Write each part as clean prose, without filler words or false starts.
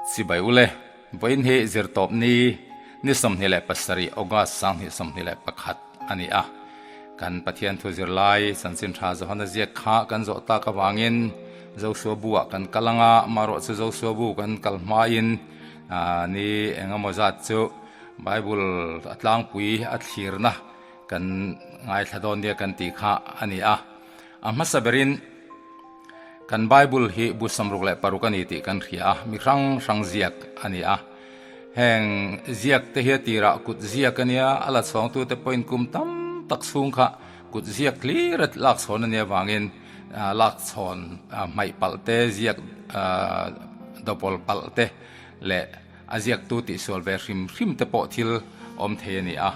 Chibai ule, vawiin hi zirtawp ni ni 27 August 2021 a ni a. Kan Pathian thu zirlai chanchin tha Johana ziak kha kan zawh tak avangin Joshua bu ah kan kal anga, amaherawh chu Joshua bu kan kal hmain ni engemaw zat chu Bible a tlangpui a thlirna kan ngaithla dawn nia kan tih kha a ni a. A hmasa berin kan Bible hi bu 66 a ni tih kan hria a, mi hrang hrang ziak a ni a. Heng ziak te hi a tirah kut ziak a nia, a la chhawngtute pawhin kum tam tak chhung kha kut ziak hlir a lak chhawn a nia vangin lak chhawn hmaih palh te, ziak dawpawl palh te leh a ziaktu tihsual ve hrim hrim te pawh thil awm thei a ni a.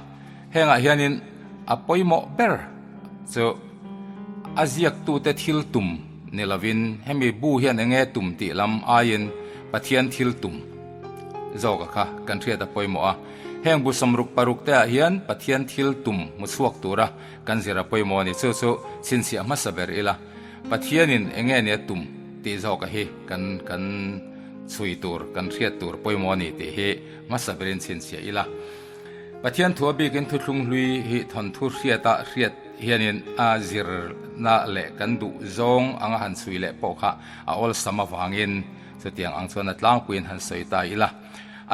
Hengah hianin a pawimawh ber chu a ziaktute thil tum ni lovin hemi bu hian eng nge tum tih lam aiin Pathian thil tum zawka kha kan hriat a pawimawh a. Heng bu 66 te ah hian Pathian thil tum hmu chhuak tura kan zir a pawimawh a ni. Chu chu chhinchhiah hmasa ber ila Pathianin eng nge nia tum tih zawka hi kan kan chhui tur, kan hriat tur pawimawh a ni tih hi hmasa berin chhinchhiah ila. Pathian thu a bikin thuthlung hlui hi thawnthu hriata hriat hianin a zirna leh kan duh zawng anga han chhui leh pawh kha a awlsam avangin chutiang ang chuan a tlangpuiin han sawi ta ila.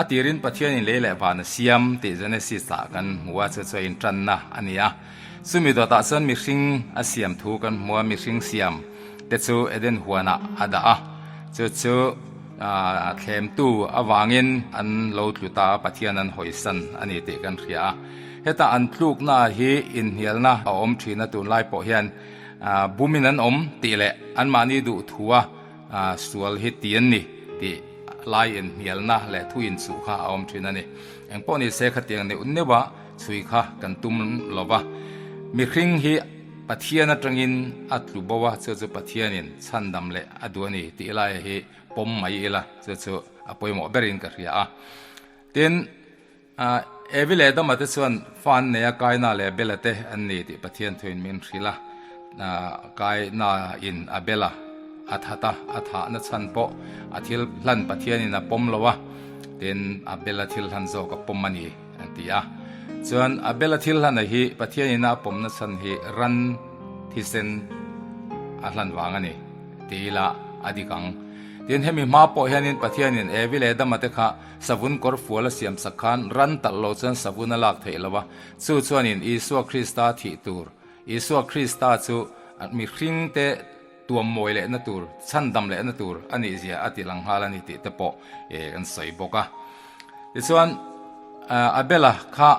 A tirin Pathianin lei leh van a siam tih Genesis ah kan hmu a, chu chu a intanna a ni a. Chumi dawtah chuan mihring a siam thu kan hmu a, mihring siam te chu Eden huanah a dah a, chu chu thlemtu avangin an lo tlu ta a, Pathian an hawisan a ni tih kan hria a. Heta an tlukna hi inhnialna a awm thin a, tunlai pawh hian bumin an awm tih leh anmahni duh thua sual hi ti an ni tih lai inhnialna leh thu inchuh kha a awm thin a ni. Engpawh ni se khatiang neuh neuh a chhui kha kan tum lo va, mihring hi Pathian atangin a tlu bo a, chu chu Pathianin chhandam leh a duh a ni tih laia hi pawm mai ila, chu chu a pawimawh berin ka hria a. Tin, Evi leh Adama te chuan fa an nei a, Kaina leh Abela te an ni tih Pathian thuin min hrilh a. Kaina in Abela a that a, a thahna chhan pawh a thil hlan Pathianin a pawm lo a, tin Abela thil hlan zawk a pawm a ni an ti a. Chuan Abela thil hlana hi Pathianin a pawmna chhan hi ran thisen a hlan vang a ni ti ila a dik ang. Tin hemi hma pawh hianin Pathianin Evi leh Adama te kha Savun kawr fual a siam sak khan ran talh lo chuan savun a lak theih lo a, chu chuanin Isua Krista thih tur, Isua Krista chu mihringte tuam mawi lehna tur, chhandam lehna tur a nih zia a ti lang nghal a ni tih te pawh kan sawi bawk a. Tichuan, Abela kha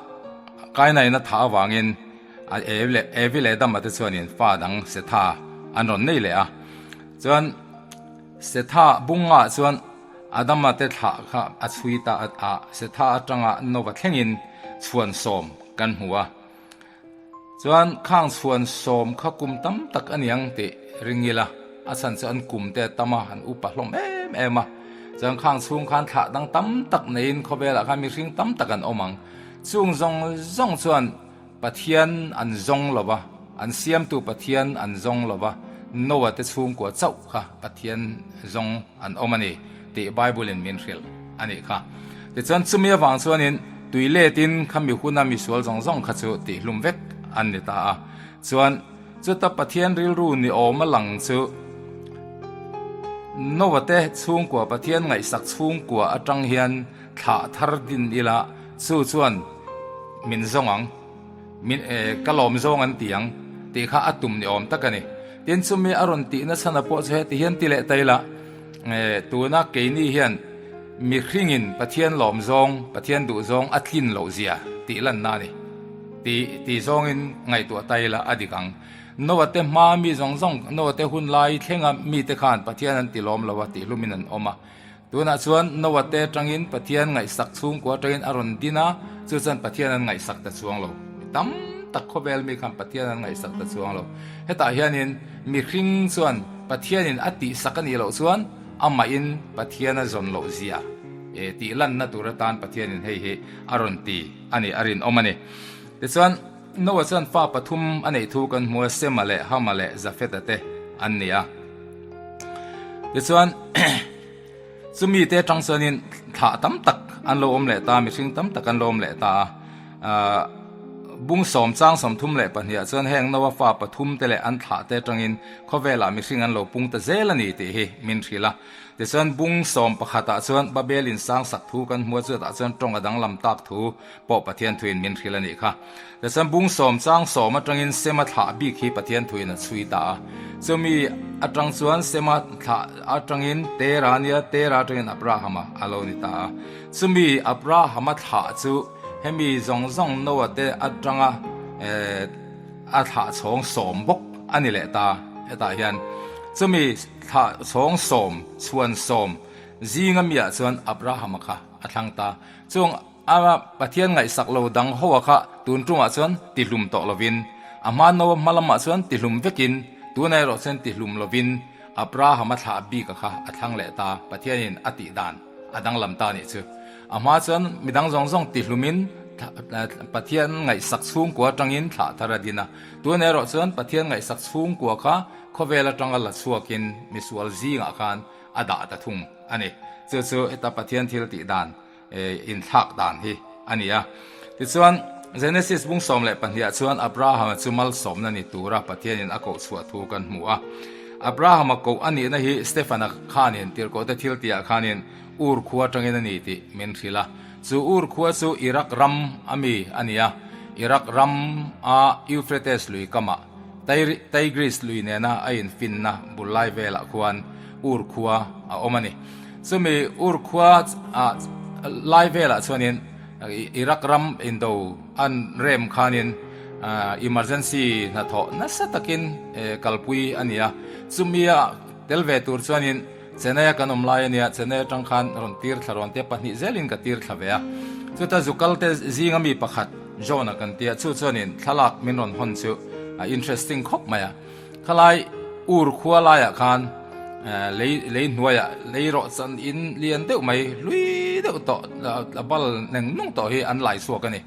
Kainain a thah avangin Evi leh Adama te chuanin fa dang Setha an rawn nei leh a. Chuan Setha bungah chuan Adama te thlah kha a chhui ta a, Setha atanga Nova thlengin chhuan sawm kan hmu a. Chuan khang chhuan sawm kha kum tam tak a niang tih ring ila, a chhan chu an kum te a tam a, an upa hlawm em em a. Chuan khang chhung khan thlah dang tam tak neiin khawvelah khan mihring tam tak an awm ang. Chung zawng zawng chuan Pathian an zawng lo va, an siamtu Pathian an zawng lo va, Noah te chhungkua chauh kha Pathian zawng an awm a ni tih Bible-in min hrilh a nih kha. Tichuan chumi avang chuanin tui letin kha mi huna misual zawng zawng kha chu tihhlum vek an ni ta a. Chuan chuta Pathian rilru ni awm a lang chu Noah te chhungkua Pathian ngaihsak chhungkua atang hian thlah thar din ila chu chuan min zawng ang, min eh ka lawm zawng an ti ang tih kha a tum ni awm tak a ni. Tin chumi a rawn tih nachhan a pawh chu heti hian ti leh ta ila, eh tuna keini hian mihringin Pathian lawm zawng, Pathian duh zawng a tlin loh zia tih lanna a ni. Ti ti zawngin ngaihtuah ta ila a dik ang. Noah te hma mi zawng zawng, Noah te hun lai thlenga mite khan Pathian an ti lawm lo a tih hlumin an awm a. Tunah chuan Noah te atangin Pathian ngaihsak chhungkua atangin a rawn din a, chu chuan Pathian an ngaihsak ta chuang lo. Mi tam tak khawvel mi khan Pathian an ngaihsak ta chuang lo. Hetah hianin mihring chuan Pathianin a tihsak a nih loh chuan amahin Pathian a zawn loh zia e tih lanna tur atan Pathianin hei hi a rawn ti a ni, a rinawm a ni. Tichuan Noah chuan fa pathum a neih thu kan hmu a, Sema leh Hama leh Jafeta te an ni a. Tichuan. Chumi te atang chuanin thlah tam tak an lo awm leh ta a, mihring tam tak an lo awm leh ta a. Ahh bung sawm chang 32 ah chuan heng Noa fa pathum te leh an thlah te atangin khawvelah mihring an lo pung ta zel a ni tih hi min hrilh a. Tichuan bung sawm pakhat ah chuan Babel in sang sak thu kan hmu a, chutah chuan tawng a danglam tak thu pawh Pathian thuin min hrilh a nih kha. Tichuan bung sawm chang sawm atangin Sema thlah bik hi Pathian thuin a chhui ta a. Chumi atang chuan Sema thlah atangin Tera nia, Tera atangin Abrahama a lo ni ta a. Chumi Abrahama thlah chu hemi zawng zawng Noah te atanga a thlah chhawng sawm bawk a ni leh ta. Hetah hian chumi thlah chhawng sawm chhuan sawm zinga miah chuan Abrahama kha a thlang ta. Chung A Pathian ngaihsak lo dang ho a kha tun tumah chuan tihlum tawh lovin, a hma no a hma lamah chuan tihlum vekin, tunah erawh chuan tihlum lovin Abraham a thlah bik a kha a thlang leh ta, Pathianin a tih dan a danglam ta nih chu. A hma chuan midang zawng zawng tihlumin Pathian ngaihsak chhungkua atangin thlah thar a din a, tunah erawh chuan Pathian ngaihsak chhungkua kha khawvel atanga la chhuakin misual zingah khan a dah ta thung a ni. Chu chu heta Pathian thil tih dan inthlak dan hi a ni a. Tichuan, Genesis bung 12 ah chuan Abrahama chu malsawmna ni tura Pathianin a koh chhuah thu kan hmu a. Abrahama koh a nihna hi Stefana khanin tirhkohte thil tihah khanin Ur khua atangin a ni tih min hrilh a. Chu Ur khua chu Iraq ram a mi a ni a. Iraq ram a Euphrates lui kamah Tigris lui nena a infinna bul lai velah khuan Ur khua a awm a ni. Chumi Ur khua ah lai velah chuanin Iraq ram indo an rem khanin emergency hnathawh nasa takin kalpui a ni a. Chumia tel ve tur chuanin Chennai a kan awm lai a nia, Chennai atang khan rawn tir thla rawn te pahnih zelin ka tir thla ve a. Chuta zukal te zinga mi pakhat John a kan tia, chu chuanin thlalak min rawn hawn chu a interesting khawp mai a. Khalai Ur khua laiah khan lei lei hnuaiah lei rawh chan in lian deuh mai hlui deuh tawh a bal neng nung tawh hi an lai chhuak a ni.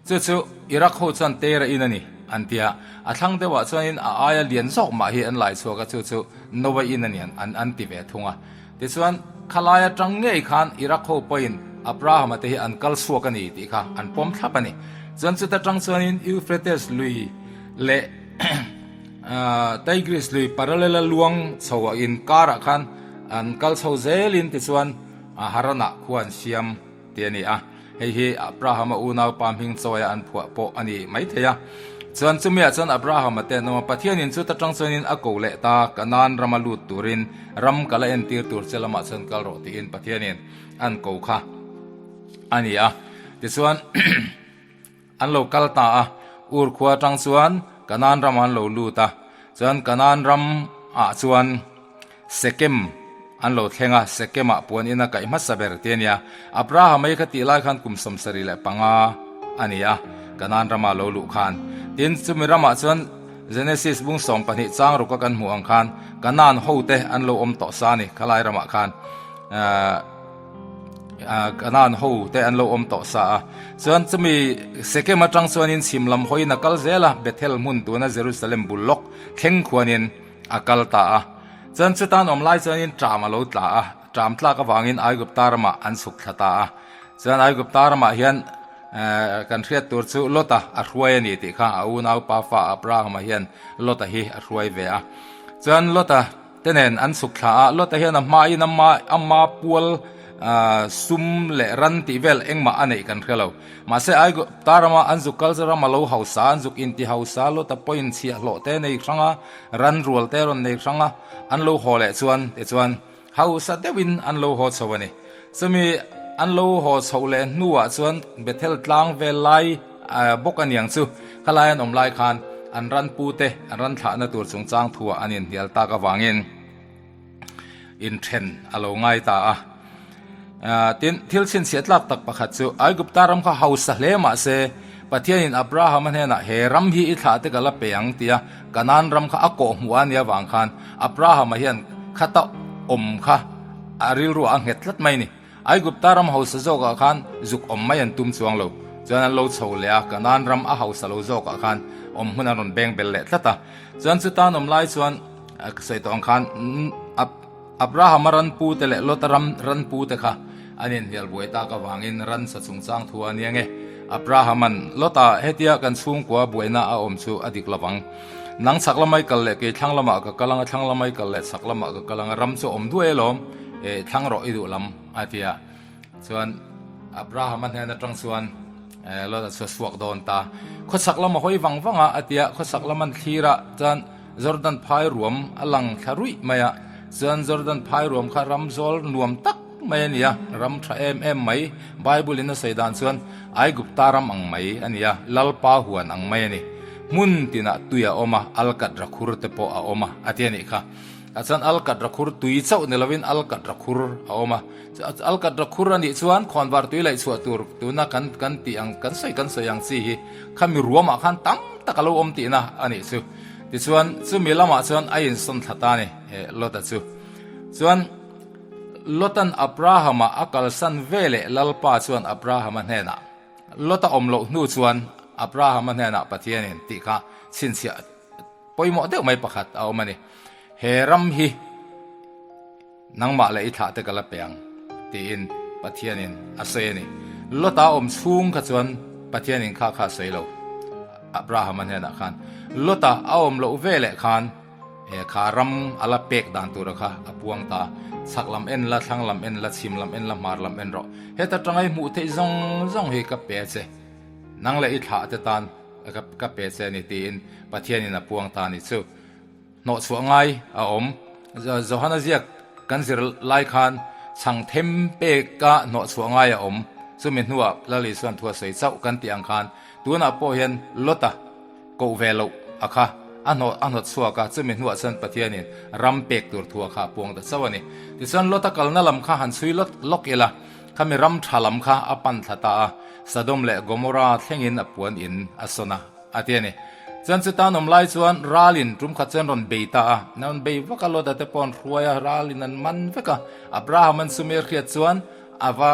Chu chu Iraq ho chuan Tera in a ni an ti a, a thlang deuhah chuanin a aia lian zawk mah hi an lai chhuak a, chu chu Noah in a ni an an ti ve thung a. Tichuan khalai atang ngei khan Iraq ho pawhin Abraham-a te hi an kal chhuak a ni tih kha an pawm thlap a ni. Chuan chuta tang chuanin Euphrates lui leh Tigris lui parallel a luang chho a inkarah khan an kal chho zelin tichuan Haran-ah khua an siam tih a ni a. Hei hi Abraham-a unaupa hming chawia an phuah pawh a ni maithei a. Chuan chumiah chuan Abraham-a te an awm a, Pathianin chuta tang chuanin a ko leh ta, Kanaan rama lut turin ram kal a entir tur che lamah chuan kal rawh tiin Pathianin an ko kha a ni a. Tichuan. An lo kal ta a, Ur khua atang chuan Kanaan ramah an lo lut a. Chuan Kanaan ram ah chuan Sekem an lo thleng a, Sekem ah puan in a kaih hmasa ber ti a nia. Abraham ei kha tih lai khan kum 75 a ni a, Kanaan ramah lo luh khan. Tin, chumi ramah chuan Genesis bung 12 chang ruka kan hmuh ang khan Kanaan hote an lo awm tawh sa a ni, khalai ramah khan. Kanaan ho te an lo awm tawh sa a. Chuan chumi Sekem atang chuanin chhim lam hawiin a kal zel a, Bethel hmun tuna Jerusalem bul lawk thleng khuanin a kal ta a. Chuan chutan awm lai chuanin ṭam a lo tla a, ṭam tlak avangin Aigupta ramah an chhuk thla ta a. Chuan Aigupta ramah hian kan hriat tur chu Lota a hruai a ni tih kha a unaupa fa Abrahama hian Lota hi a hruai ve a. Chuan Lota Te nen an chhuk thla a, Lota hian a hmain ama ama pual sum leh ran tih vel engmah a neih kan hre lo. Mahse Aigupta rama an zuk kal chu ram a lo hausa, an zuk inti hausa, Lota pawhin chhiahhlawh te nei hrang a, ran rual te rawn nei hrang a, an lo haw leh chuan tichuan hausa deuhin an lo haw chho a ni. Chumi an lo haw chhoh leh hnuah chuan Bethel tlang vel lai bawk a niang chu, khalai an awm lai khan an ran pute an ran thlahna tur chungchang thuah an inhnial tak avangin inthen a lo ngai ta a. Tin, thil chhinchhiah tlak tak pakhat chu Aigupta ram kha hausa hle mah se Pathianin Abrahama hnenah he ram hi i thlah te ka la pe ang tia Kanaan ram kha a kawh hmuh a nia vang khan Abrahama hian khata awm kha a rilruah a nghet tlat mai a ni. Aigupta ram hausa zawkah khan zuk awm mai an tum chuang lo. Chuan an lo chho leh a, Kanaan ram a hausa lo zawkah khan awm hmun an rawn beng bel leh tlat a. Chuan chutan awm lai chuan sawi tawh ang khan. Abrahama ran pu te leh Lota ram ran pu te kha an inhnial buai tak avangin ran sa chungchang thu a nia nge. Abrahama'n, Lota, hetia kan chhungkua buaina a awm chu a dik lovang. Nang chhak lamai kal leh kei thlang lamah ka kal ang a, thlang lamai kal leh chhak lamah ka kal ang a, ram chu awm duai alawm, eh, thlang rawh i duh lam, a ti a. Chuan Abrahama hnen atang chuan Lota chu a chhuak dawn ta. Khawchhak lam a hawi vang vang a, a ti a, khawchhak lam an thlir a, chuan Jordan phai ruam a lang thla ruih mai a, chuan Jordan phai ruam kha ram zawl nuam tak mai a ni a, ram tha em em mai, Bible in a sawi dan chuan Aigupta ram ang mai a ni a, Lalpa huan ang mai a ni. Hmun tinah tui a awm a, alkat rakhur te pawh a awm a, a ti a nih kha. Tah chuan alkat rakhur tui chauh ni lovin alkat rakhur a awm a. Alkat rakhur a nih chuan khawnvar tui laih chhuah tur tuna kan kan tih ang kan sawi kan sawi ang chi hi khami ruamah khan tam tak a lo awm tihna a nih chu. Tichuan chumi lamah chuan a insawn thla ta a ni Lota chu. Chuan Lotan Abrahama a kalsan veleh Lalpa chuan Abrahama hnenah Lota awm loh hnu chuan Abrahama hnenah Pathianin tih kha chhinchhiah pawimawh deuh mai pakhat a awm a ni. He ram hi Nangmah leh i thlah te ka la pe ang, tiin Pathianin a sawi a ni. Lota awm chhung kha chuan Pathianin kha kha a sawi lo. Abrahama hnenah khan Lota a awm loh ve leh khan he kha ram a la pek dan tura kha a puang ta. Chhak lam en la, thlang lam en la, chhim lam en la, hmar lam en rawh. Heta tangai hmuh theih zawng zawng hi ka pe che. Nang leh i thlah te tan ka pe che a ni, tiin Pathianin a puang ta a ni chu. Hnawhchhuah ngai a awm. Johana ziak kan zir lai khan chhang them peka hnawhchhuah ngai a awm. Chumi hnuah Lal Isuan thu a sawi chauh kan tih ang khan tunah pawh hian Lota koh ve loh a kha a hnawh a hnawt chhuak a, chumi hnuah chuan Pathianin ram pek tur thu a kha a puang ta chauh a ni. Tichuan Lota kalna lam kha han chhui lawt lawk ila, khami ram tha lam kha a pan thla ta a, Sodom leh Gomorrah thlengin a puan in a sawn a. A ti a ni. Chuan chutan awm lai chuan ralin tum khat chuan rawn bei ta a. Rawn bei vak a, Lota te pawh an hruai a, ralin an man vek a. Abraham an chumi a hriat chuan a va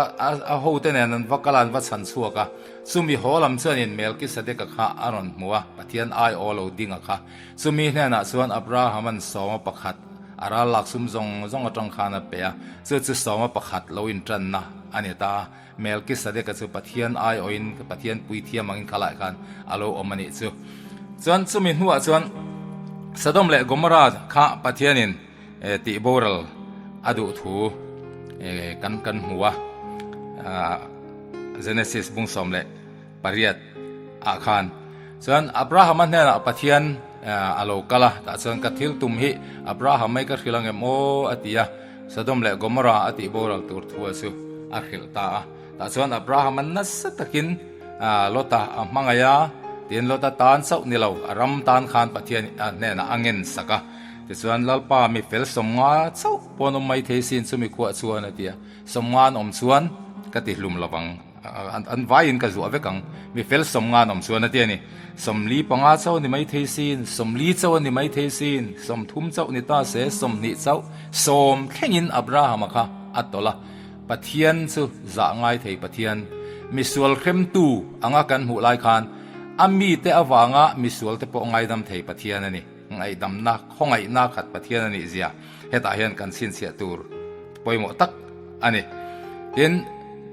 a hote nen an va kal a, an va chhan chhuak a. Chumi haw lam chuanin Melkisedeka kha a rawn hmu a, Pathian ai aw lo dinga kha. Chumi hnenah chuan Abraham an sawma pakhat a ral lak sum zawng zawng atang khan a pe a, chu chu sawma pakhat lo intanna a ni ta a. Melkisedeka chu Pathian aiawhin Pathian puithiam angin kha lai khan a lo awm a nih chu. Chuan chumi hnuah chuan Sodom leh Gomorrah kha Pathianin tih boral a duh thu kan kan hmu a, Genesis bung 18 ah khan. Chuan Abrahama hnenah Pathian a lo kal a, tah chuan ka thil tum hi Abraham mai ka hrilh ang em aw a ti a. Sodom leh Gomorrah a tih boral tur thu a chu a hrilh ta a. Tah chuan Abraham-a nasa takin Lota a hmangaih a, tin Lota tan chauh ni lo, a ram tan khan Pathian hnenah a ngen sak a. Tichuan Lalpa mi fel 50 chauh pawn awm mai thei sin chumi khuah chuan a ti a, 50 an awm chuan ka ti hlum lo vang. An vaiin ka zuah vek ang. Mi fel 50 an awm chuan a ti a ni. 45 chauh a ni mai thei sin, 40 chauh a ni mai thei sin, 30 chauh ni ta se, 20 chauh, 10 thlengin Abrahama kha a tawlh a. Pathian chu zah ngai thei Pathian, misual hremtu anga kan hmuh lai khan a mite avanga misualte pawh ngaidam thei Pathian a ni. Ngaihdamna, khawngaihna khat Pathian a nih zia hetah hian kan chhinchhiah tur pawimawh tak a ni. Tin,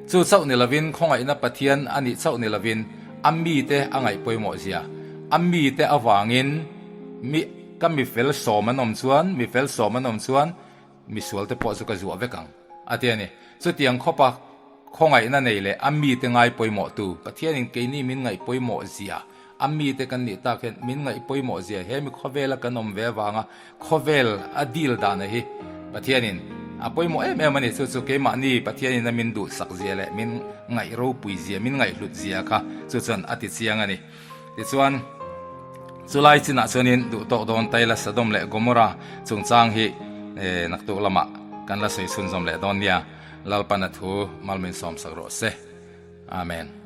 chu chauh ni lovin khawngaihna Pathian a nih chauh ni lovin a mite a ngaih pawimawh zia, a mite avangin mi ka mi fel sawm an awm chuan, mi fel sawm an awm chuan misual te pawh chu ka zuah vek ang a ti a ni. Chutiang khawpa khawngaihna nei leh a mite ngai pawimawh tu Pathianin keini min ngaih pawimawh zia, a mite kan nih tak hian min ngaih pawimawh zia he mi khawvela kan awm ve avanga khawvel a deal dana hi Pathianin a pawimawh em em a ni. Chu chu keimahni Pathianin a min duhsak zia leh min ngaih ropui zia, min ngaihhlut zia kha chu chuan a ti chiang a ni. Tichuan, chulai chinah chuanin duh tawk dawn Taila, Sodom leh Gomorrah chungchang hi naktuk lamah kan la sawi chhunzawm leh dawn nia. Lalpan a thu malmin sawmsak rawh se. Amen.